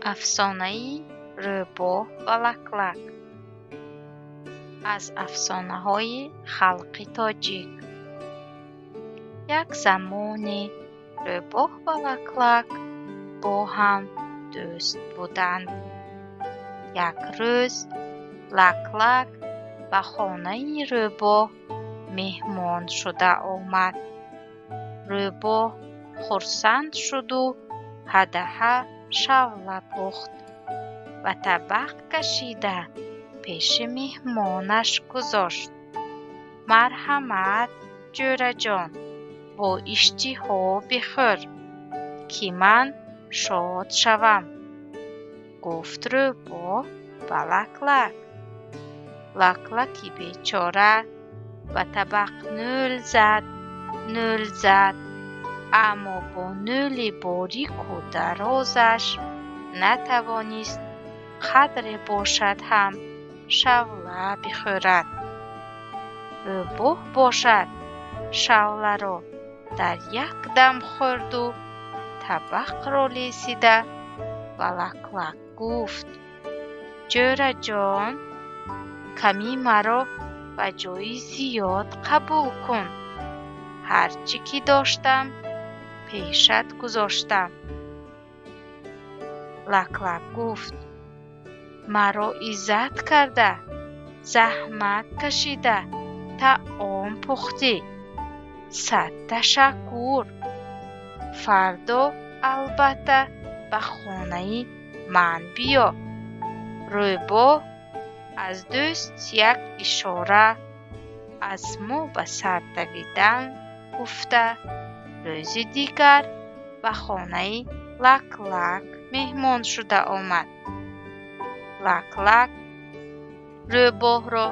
Афсонаи рӯбоҳ ва Лаклак аз афсонаҳои халқи тоҷик. Як замоне рӯбоҳ ва Лаклак бо ҳам дӯст буданд. Як рӯз Лаклак ба хонаи рӯбоҳ меҳмон шуда омад. Рӯбоҳ хурсанд шуду ҳадаҳа шавла пухт ва табақ кашида пеши меҳмонаш гузошт. Марҳамат, ҷӯраҷон, бо иштиҳо бихӯр, ки ман шод шавам, гуфт рӯбоҳ ба Лаклак. Лаклаки бечора ба табақ нӯл зад, нӯл зад, аммо бо нӯли борику дарозаш натавонист қадре бошад ҳам шавла бихӯрад. Рӯбоҳ бошад, шавларо дар як дам хӯрду табақро лесида ба Лаклак гуфт: ҷӯраҷон, камӣ маро ба ҷои зиёд қабул кун. Ҳар чӣ ки доштам, пешат гузоштам. Лаклак гуфт: маро иззат карда, заҳмат кашида таом пухтӣ. Сад ташаккур. Фардо албатта ба хонаи ман биё. Рӯбоҳ аз дӯст як ишора аз мо ба сар давидан гуфта, рӯзи дигар ба хонаи Лаклак меҳмон шуда омад. Лаклак рӯбоҳро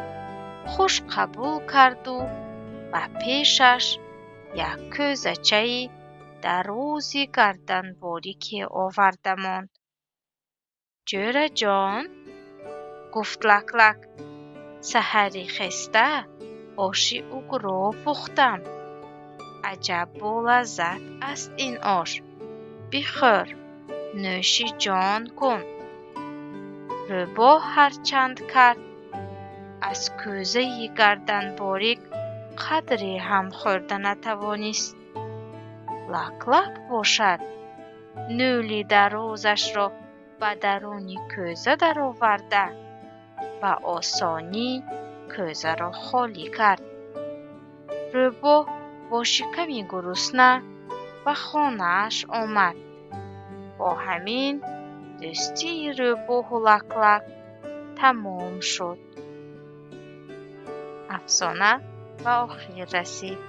хуш қабул карду ба пешаш як кӯзачаи дарози гарданборике оварда монд. Ҷӯраҷон, гуфт Лаклак, саҳари хеста оши угро пухтам. Аҷаб болаззат аст ин ош. Бихӯр, нӯши ҷон кун. Рӯбоҳ ҳарчанд кард, аз кӯзаи гарданборик қадре ҳам хӯрда натавонист. Лаклак бошад, нӯли дарозашро ба даруни кӯза дароварда, ба осонӣ кӯзаро холӣ кард. Рӯбоҳ бо шиками гурусна ба хонааш омад. Бо ҳамин дӯстии рӯбоҳу Лаклак тамом шуд. Афсона ба охир расид.